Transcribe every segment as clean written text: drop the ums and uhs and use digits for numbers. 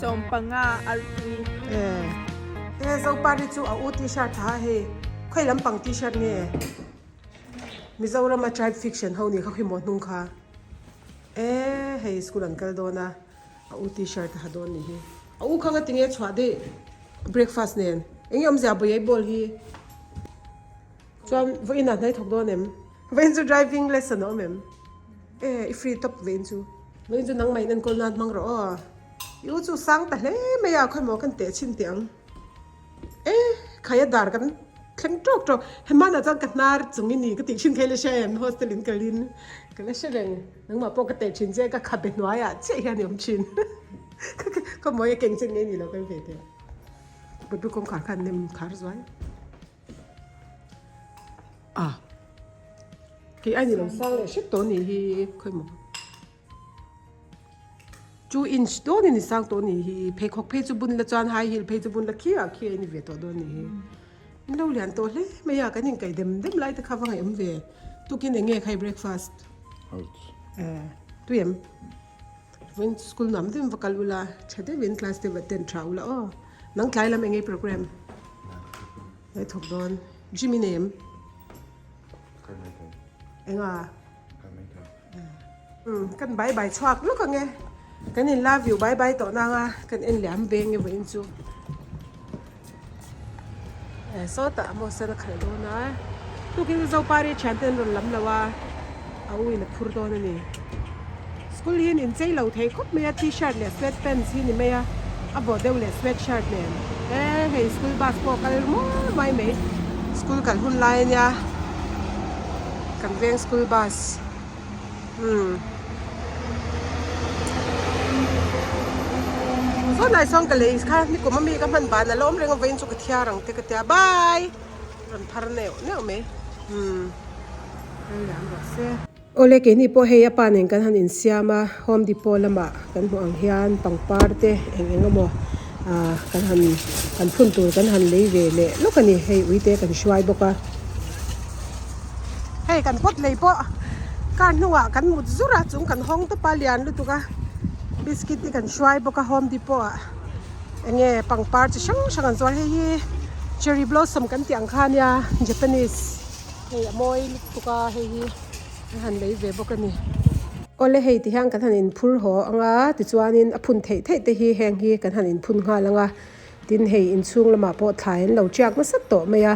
15 artui. E. E Zopari chu a u t-shirt ha hei khawi lampang t-shirt nge Mizoram a tribe fiction ho ni kha khi maw hnung kha e hei school an kal dawn a a u t-shirt a ha dawn ni hi a u kha nga tinge chhuah daih breakfast nen enge awmzia bawiei ball hi chuan vawiin ah hnai thawk dawn em vawiin chu driving lesson a awm em e i free top vawiin chu vawiin chu nangmah in enkawl nan hmang rawh aw. I u chu sang ta hle mai a, khawimaw kan teh chhin teh ang. E, khaia dar kan thleng tawk tawk. Hemana chuan ka hnar chung i ni ka tih thin kha i la hria em? Hostel in kalin ka la hre reng. Nangmah pawh ka teh thin che, ka khabe hnuaiah chiah hian i awm thin. Khawimaw i keng chin ngei ni lo kan ve teh. Baby kawngkhar khan nem khar zuai. A, kei ai ni lo sang leh hrep tawh a nih hi khawimaw. Two inch dawn in i sang tawh a nih hi pheikhawk phei chu bun la chuan high heel phei chu bun la khi ah khi a ni ve tawh dawn a nih hi in lo lian tawh hle mai a kan inkaih dem dem lai te kha va ngaih awm ve tukin eng nge khai breakfast eh tui em vawiin school nuam deuhin va kal ula tha deuhin class te va attend tha ula aw nang tlai lam eng nge program ngai thawk dawn gym i nei em eng a. Kan bai bai chhuak lawk ang e. Kan in love you bai bai tawh nang a, kan en liam veng e vawiin chu. Eh sawtah a maw sen a khalh dawn a. Tukin Zopari thian te an rawn lam lo a, a u in a phur dawn a ni. School hi an inchei lo thei khawp mai a, t-shirt leh sweat pants hi ni mai a, a vawh deuh leh sweat shirt nen. Eh hei school bus pawh kal mual mai mai. School kal hun lai a nia, kan veng school bus. Umm. Sawnai sawn ka lei kha nikum ami ka hman ban a la awm reng a vawiin chu ka thiar ang te ka tia bye rawn phar neuh neuh mai umm rei liam rawh se. Awle keini pawh hei a pa nen kan han insiam a Home Depot lamah kan hmuh ang hian pangpar te eng eng emaw ah kan han kan phun tur kan han lei ve leh lawk a ni hei uite kan hruai bawk a. Hei kan pot lei pawh car hnungah kan mut zur a chung kan hawng tawp a lian lutuk a biscuit te kan hruai bawk a home depot ah enge pangpar chi hrang hrang an zuar hei hi cherry blossom kan tih ang kha ania japanese hei a mawi lutuk a hei hi an han lei ve bawk a ni. Awle hei ti hian kan han inphur haw ang a tichuanin a phun theih theih te hi heng hi kan han inphun nghal ang a tin hei inchhung lamah pawh thlai an lo tiak nasa tawh mai a.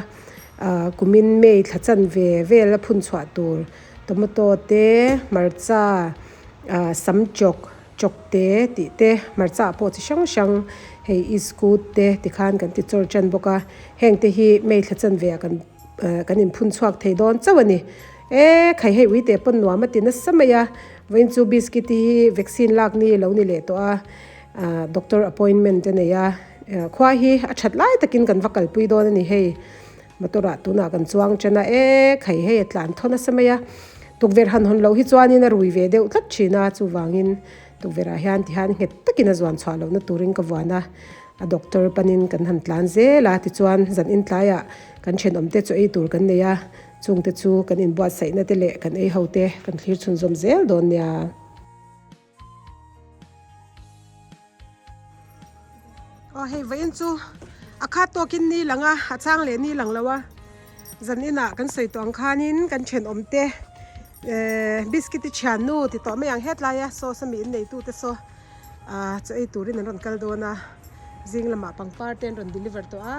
Ahh kumin May thla chan ve vel a phun chhuah tur tomato te hmarcha ahh sam chawk chawk te tih te hmarcha ah pawh chi hrang hrang hei iskut te tikhan kan ti chawr tan bawk a heng te hi May thla chan ve ah kan ahh kan inphun chhuak thei dawn chauh a ni e khai hei uite pawn nuam a ti nasa mai a vawiin chu biscuit te hi vaccine lak ni lo ni leh tawh a ahh doctor appointment a nei a. Khua hi a that lai takin kan va kalpui dawn a ni hei motor ah tunah kan chuang chen a e khai hei a tlan thaw nasa mai a tukverh han hawn loh hi chuanin a rui ve deuh tlat thin a chuvangin tukverh ah hian tihian nghet takin a zuan chhuah lohna turin ka vuan a a doctor panin kan han tlan zel a tichuan zan in tlaiah kan thenawm te chu ei tur kan nei a chungte chu kan inbuatsaihna te leh kan ei ho te kan thlir chhunzawm zel dawn nia. Aw hei vawiin chu a khat tawkin ni lang a a chang leh ni lang lo a zan inah kan sawi tawh ang khanin kan thenawm te ehh biscuit te thiannu ti tawh mai ang hetlai a saw sawmi in neitu te saw ah chaw ei turin an rawn kal dawn a zing lamah pangpar te an rawn deliver tawh a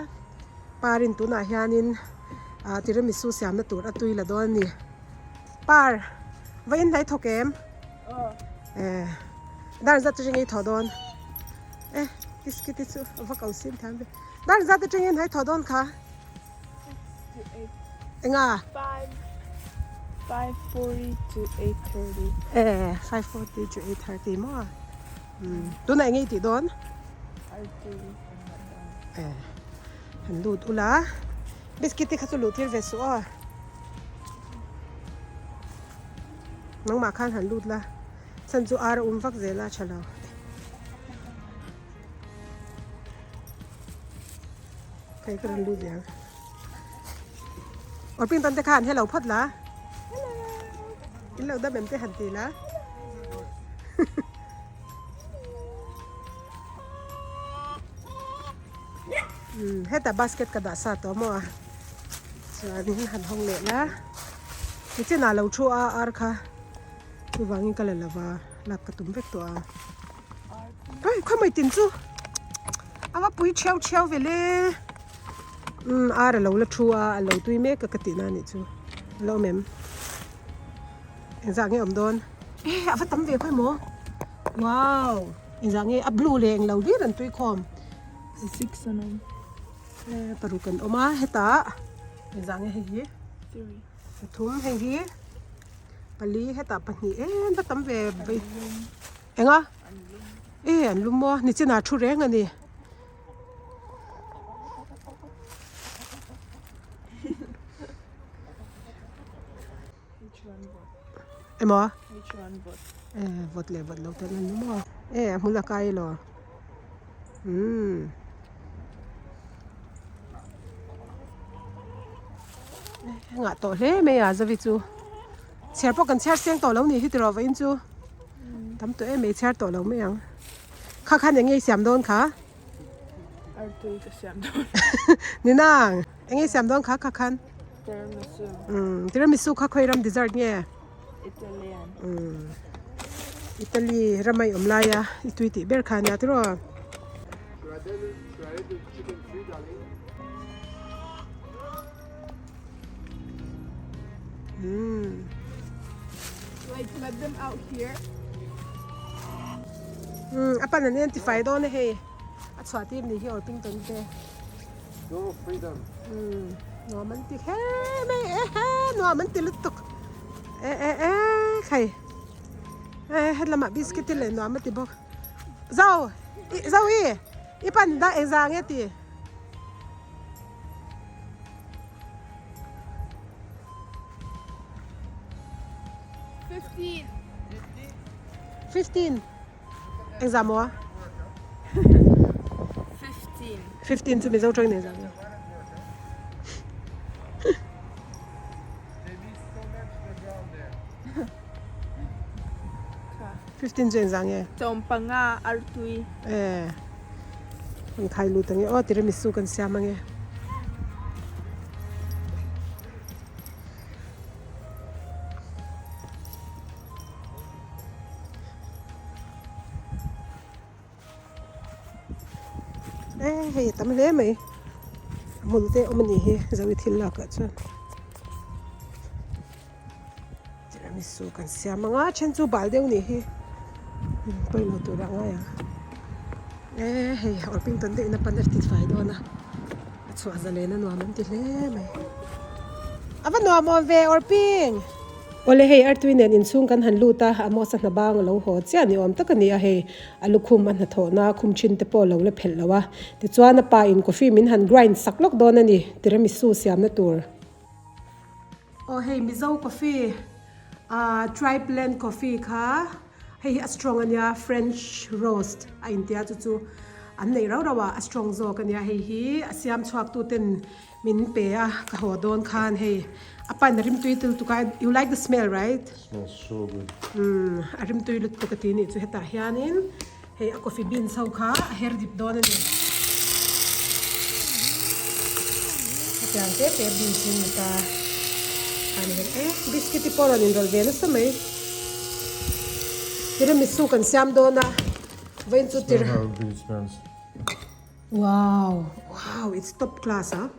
parin tunah hianin ah tiramisu siamna tur a tui la dawn a ni par vawiin hnai thawk em. Eh, dar zat atangin i thaw dawn. Eh, biscuit hi chu a va ko sim thiam ve. Dar zat atangin hai thaw dawn kha. Enga? 5:40 to 8:30. Eh, 5:40 to 8:30 mo. Hmm. Tuna enge i tih dawn? Eh, han lut ula. Biscuit te kha chu luh tir ve suh aw. Nangmah khan han lut la chhan chu ar a um vak zel a tha lo. Hei ka rawn lut leh ang. Aw ping tan te khan hello phawt la. In lo dam em te han ti la. Umm hetah basket ka dah sa tawh maw a chuanin han hawng leh la nichinah lo thu a ar kha chuvangin ka la lova lak ka tum vek tawh a ai khaw mai tin chu a va pui thiau thiau ve le umm ar a lo la thu a a lo tui mek a ka tih na anih chu a la awm em engzah nge awm dawn e a va tam ve khaw emaw wow engzah nge a blue leh englo hlir an tui khawm. Six an awm. E paruk an awm a hetah engzah nge hei hi Three. Pathum hei hi pali hetah pahnih em va tam ve vei enga e an lum maw nichinah thu reng a ni. Emaw e vawt leh vawt lo te an ni maw e a hmul a kai elaw umm ngah tawh hle mai a zavi chu chhiar pawh kan chhiar seng tawh lo ni hi tiraw vawiin chu tam tawh em mai chhiar tawh lo mai ang kha khan eng nge i siam dawn kha. Artui ka siam dawn. Ninang, eng nge siam dawn kha kha khan? Tiramisu. Umm, tiramisu kha khawi ram dessert nge? Italian. Umm, Italy rama i awm lai a, i tui tih ber kha ania tiraw? Umm. Like let them out here. Umm, a pan an en tifai dawn a hei. A chhuah tir ni hi Orpington te. Go freedom. Umm, nuam an ti kher mai e he, nuam an ti lutuk. E e e khai. E hetlama biscuit te leh nuam a ti bawk. Zo, zo i, i pan dah engzah nge ti? 15. 15. Engzah maw a? 15. 15 chu Mizo tawngin engzah nge? 15 chu engzah nge? Chawmpanga artui. Eh. Kan khai lut ange aw tiramisu kan siam ange. E hei a tam hle mai a hmun te awm a nih hi zoe thil lak ah chuan tiramisu kan siam ang a then chu bal deuh a nih hi pawimawh tur ah ngai ang e hei Orpington te in a pan a ti fai dawn a a chhuah zalen a nuam an ti hle mai a va nuam awm ve Orping. Awle hei artui nen inchhung kan han lut a, Amos a hna bang a lo haw chiah ni awm tak a ni a, hei a lukhum a hnathawhna khum thin te pawh a lo la phelh lo a, tichuan a pa in coffee min han grind sak lawk dawn a ni, tiramisu siamna tur. Aw hei Mizo coffee ah tribe blend coffee kha hei hi a strong a nia French roast a intia chu chu an neih rau rau a, a strong zawk a nia hei hi a siam chhuak tu ten Min pe a, ka haw dawn khan hei a pan a rimtui tul tuk a, you like the smell right? Smells so good. Umm a rimtui lutuk a ti nih chu hetah hianin hei a coffee beans ho kha a her dip dawn a ni. Hetiang te te beans hi ni ta a ni e, biscuit te pawh a rawn inrawlh ve nasa mai. Tiramisu kan siam dawn a, vawiin chu tir. Smell how good it smells. Wow wow it's top class ah.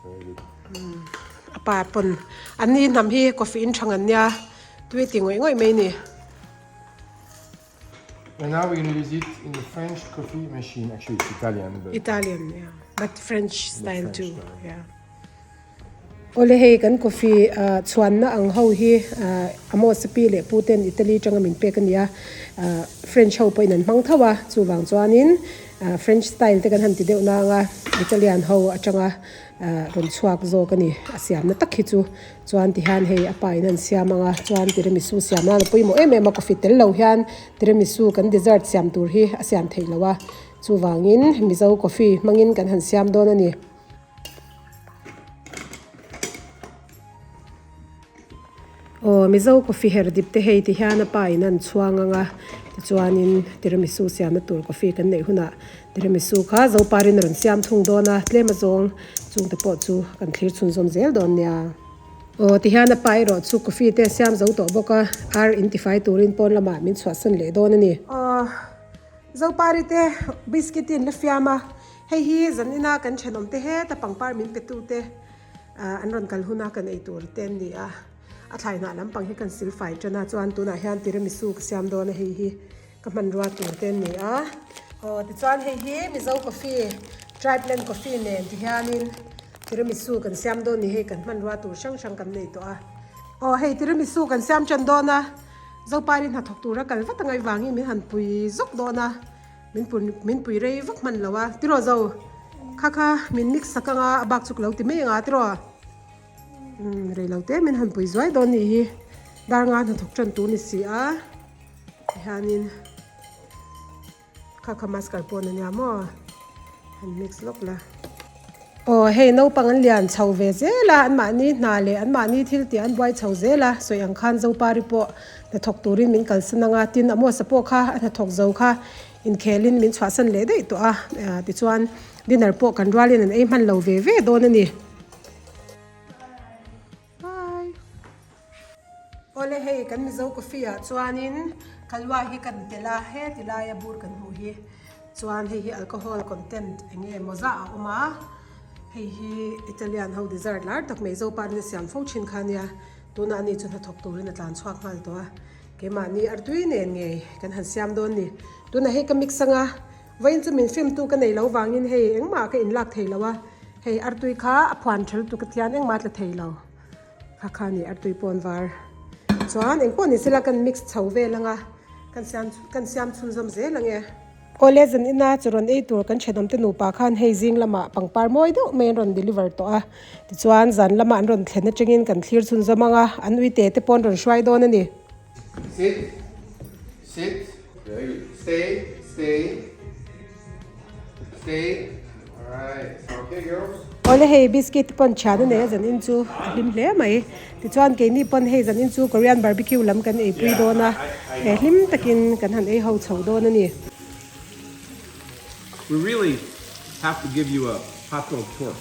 Very good. A pa pawn an ni hnam hi coffee in thang an nia tui ti ngawih ngawih mai ni. And now we're gonna use it in the French coffee machine. Actually, it's Italian, but Italian, yeah, but French style French too. style. Yeah. Awle hei kan coffee chhuanna ang ho hi Amos pi leh pu ten Italy tanga min pek a ni a, French ho pawhin an hmang tho a, chuvang chuanin French style te kan han ti deuh nang a, Italian ho atanga rawn chhuak zawk a ni, a siamna tak hi chu chuan tihian hei a pa in an siam ang a, chuan tiramisu siam nan a pawimawh em em a, coffee tel lo hian tiramisu kan dessert siam tur hi a siam theih loh a, chuvangin Mizo coffee hmangin kan han siam dawn a ni. Aw Mizo coffee her dip te hei ti hian a pa in an chhuang ang a. Tichuanin tiramisu siamna tur coffee kan neih hunah tiramisu kha Zoparin a rawn siam thung dawn a, tlem azawng chungte pawh chu kan thlir chhunzawm zel dawn nia. Aw tihian a pa erawh chu coffee te a siam zo tawh bawk a, ar intifai turin pawn lamah min chhuahsan leh dawn a ni. Aw Zopari te biscuit te an la fiam a, hei hi zanina kan thenawm te heta pangpar min pe tu te an rawn kal huna kan ei tur te an ni a, a thlai hnah lampang hi kan sil fai tan a, chuan tunah hian tiramisu ka siam dawn a hei hi ka hmanrua tur te an ni a. Aw tichuan hei hi Mizo coffee tribe land coffee nen ti hianin tiramisu kan siam dawn ni hei kan hmanrua tur hrang hrang kan nei tawh a. Aw hei tiramisu kan siam tan dawn a. Zopari hnathawk tura kal vat angai vangin min han pui zawk dawn a, min pui min pui rei vak hman lo a, tiraw zo kha kha min mix sak anga a bak chu ka lo ti mai anga tiraw umm rei lo te min han pui zuai dawn nih hi dar nga hnathawk tan tur ni si a tihianin Kha kha mascarpone ania maw han mix lawk la. Aw hei naupang an lian chho ve zel a anmahni hna leh anmahni thil tih an buai chho zel a sawi ang khan Zopari pawh hnathawk turin min kalsan ang a tin Amosa pawh kha a hnathawk zo kha inkhelin min chhuahsan leh daih tawh a tichuan dinner pawh kan rualin an ei hman lo ve ve dawn a ni. Bye. Awle hei kan Mizo coffee ah chuanin kalua hi kan telh a he ti laia bur kan hmuh hi chuan hei hi alcohol content eng nge maw zah a awm a hei hi Italian ho dessert lar tak mai Zopa rin a siam fo thin kha ania tunah ani chu hnathawk turin a tlan chhuak nghal tawh a keimahni artui nen ngei kan han siam dawn ni tunah hei ka mix anga Vawiin chu min filmtu ka nei lo vangin hei engmah ka inlak thei lo a, hei artui kha a phuan tha lutuk a tian engmah a tla thei lo kha kha ni artui pawn var chuan engpawh ni sela kan mix chho vel anga kan siam kan siam chhunzawm zel ang e. Awle zan ina chu rawn ei tur kan thenawm te nupa khan hei zing lamah pangpar mawi deuh mai an rawn deliver tawh a, tichuan zan lama an rawn thlen atangin kan thlir chhunzawm anga an uite te pawh an rawn hruai dawn a ni. Sit sit very good stay stay stay alright okay girls. Awle hei biscuit te pawn thian a nei a zan in chu a hlim hle mai tichuan keini pawn hei zan in chu Korean barbecue lam kan ei pui dawn a he hlim takin kan han ei ho chho dawn a ni. We really have to give you a hot dog tour.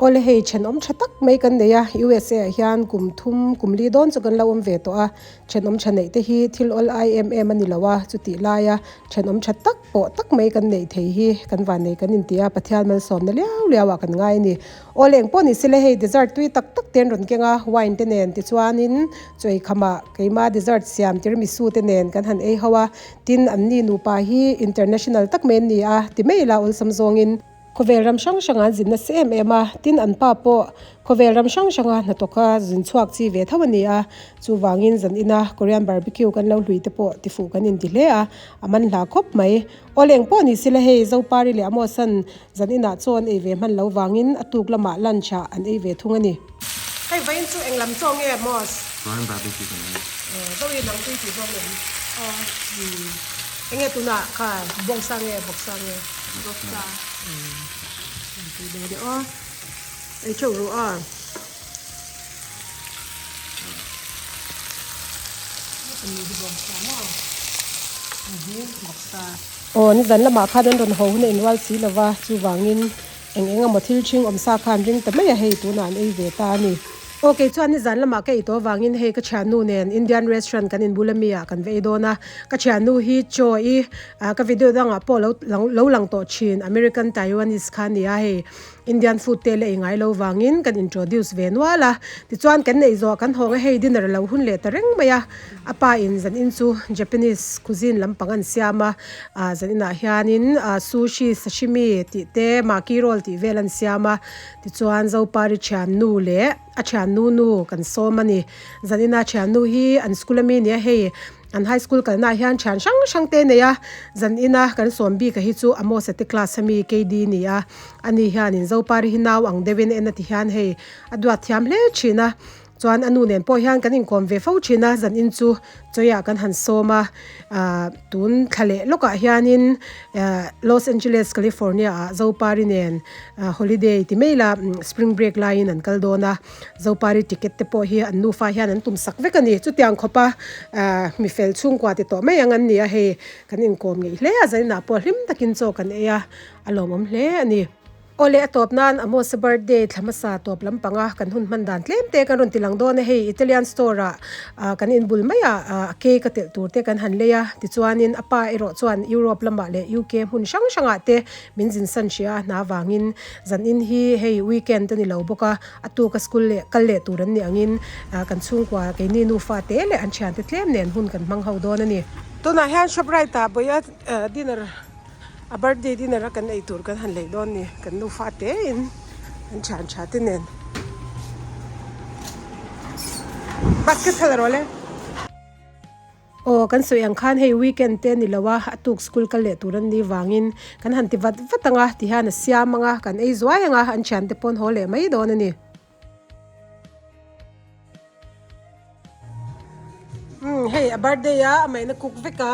Awle hei thenawm tha tak mai kan nei a, USA ah hian kum thum kum li dawn chu kan lo awm ve tawh a, thenawm tha neih te hi thil awl ai em em a ni lo a, chutih laia thenawm tha tak pawh tak mai kan neih thei hi kan vannei kan inti a, Pathian malsawmna liau liau ah kan ngai a ni. Awle engpawh ni sile hei dessert tui tak tak te an rawn keng a, wine te nen tichuanin chawi khamah keima dessert siam tiramisu te nen kan han ei ho a, tin anni nupa hi international tak mai an ni a, ti mai ila awlsam zawngin. Khawvel ram hrang hranga an zin nasa em em a, tin an pa pawh khawvel ram hrang hranga hnathawka zin chhuak chi ve tho a ni a, chuvangin zan ina Korean barbecue kan lo hlui te pawh tifuh kan inti hle a, a man hla khawp mai. Aw leng pawh ni sila hei Zopari leh Amosan zan inah chaw an ei ve hman lo vangin a tuk lamah lunch ah an ei ve thung a ni. Hei vawiin chu eng lam chaw nge Amos? Korean barbecue kan ei. Aw Zoe nang tui tih zawng em? Aw. Enge tunah kha bawngsa nge bawksa nge? Bawksa. Tui dawn e aw. Ei theuh ru a. Aw nizan lamah khan an rawn haw hun a inrual si lova chuvangin eng eng emaw thil ṭhing awm sa kha an ring ta mai a hei tunah an ei ve ta a ni. Aw kei chuan nizan lamah ka ei tawh avangin hei ka thiannu nen Indian restaurant kan inbul ami ah kan va ei dawn a, ka thiannu hi chaw i ka video dangah pawh lo lo lang tawh thin American Taiwanese kha a ni a hei Indian food te la ei ngai lo vangin kan introduce ve nual a, tichuan kan neih zawh kan hawng a hei dinner a lo hun leh ta reng mai a, a pa in zan in chu Japanese cuisine lampang an siam a, ah zan inah hianin ah sushi sashimi tih te maki roll tih vel an siam a. Tichuan Zopari thiannu leh a thiannu nu kan sawm a ni. Zanina thiannu hi an school ami nia hei an high school kalnaah hian thian hrang hrang te a nei a. Zanina kan sawm bik a hi chu Amos-a te class ami KD ni a. Ani hianin Zopari hi nau ang deuhin en a ti hian hei a duat thiam hle thin a. Chuan a nu nen pawh hian kan inkawm ve fo thin a, zan in chu chawiah kan han sawm a, ah tun thla leh lawkah hianin ah Los Angeles California ah Zopari nen ah holiday ti mai la spring break laiin an kal dawn a, Zopari ticket te pawh hi an nufa hian an tum sak vek a ni. Chutiang khawpa ah mi fel chhungkua ti tawh mai ang an ni a, hei kan inkawm ngeih hle a, zaninah pawh hlim takin chaw kan ei a, a lawmawm hle a ni. Awle a tawp nan Amos-a birthday thla hmasa tawp lampanga kan hun hman dan tlem te kan rawn ti lang dawn a, hei Italian store ah ah kan inbul maiah ah a cake a telh tur te kan han lei a, tichuanin a pa erawh chuan Europe lamah leh UK hmun hrang hrangah te min zin san hria a hna vangin zan in hi hei weekend a ni lo bawk a, a tuka school leh kal leh tur an nih angin ah kan chhungkua keini nufa te leh an thiante tlem nen hun kan hmang ho dawn a ni. Tunah hian Shoprite ah Bawia dinner. A birthday dinner a kan ei tur kan han lei dawn ni kan nufa te in an thian tha te nen basket kha la rawh le aw kan sawi ang khan hei weekend te a ni lo a a tuk school kal leh tur an nih vangin kan han ti vat vat ang a ti hian a siam ang a kan ei zuai ang a an thian te pawn haw leh mai dawn a ni. Umm hei a birthday a a mahina cook vek a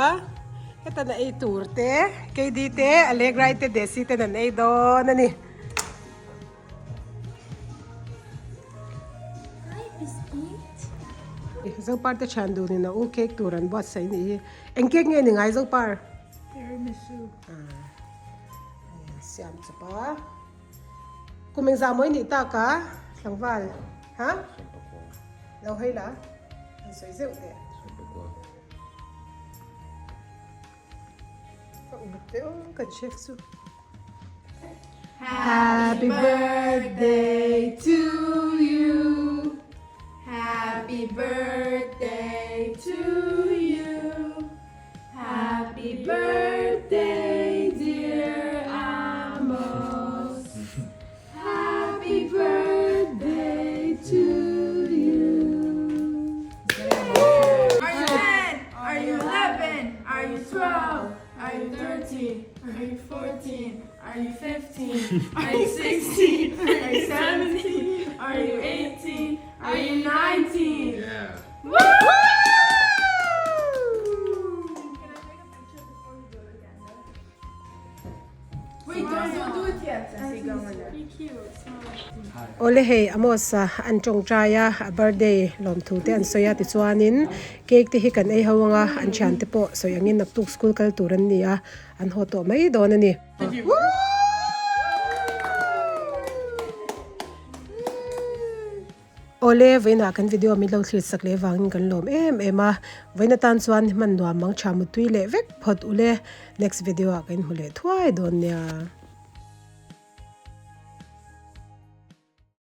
hetan a ei tur te KD te Allegra te Desi ten an ei dawn a ni. Zopar te thian dun in a u cake tur an buatsaih nih hi eng cake nge ni ngai Zopar? Tiramisu. Ah siam chawp a. Kum engzah maw i nih tak a tlangval ha? Lo hei la an sawi zeuh teh. Ka uluk teh aw kan chef chu. Happy birthday to you Happy birthday to you Happy birthday dear Amos Happy birthday to you Are you 10? Are you 11? Are you 12? Are you 13? Are you 14? Are you 15? Are you 16? Are you 17? Are you 18? Are you 19? Yeah. Woo! Can I take a picture before we go to Uganda? Wait, don't, don't do it yet. Be cute. Awle hei Amos a an tawngtai a, a birthday lawmthu te an sawi a tichuanin cake te hi kan ei ho anga an thian te pawh sawi angin naktuk school kal tur an ni a an haw tawh mai dawn a ni. Awle, vawiinah kan video min lo thlir sak leh vangin kan lawm em em a, vawiin atan chuan hman nuam mang tha mutui leh vek phawt ule, next video ah kan inhmu leh thuai dawn nia.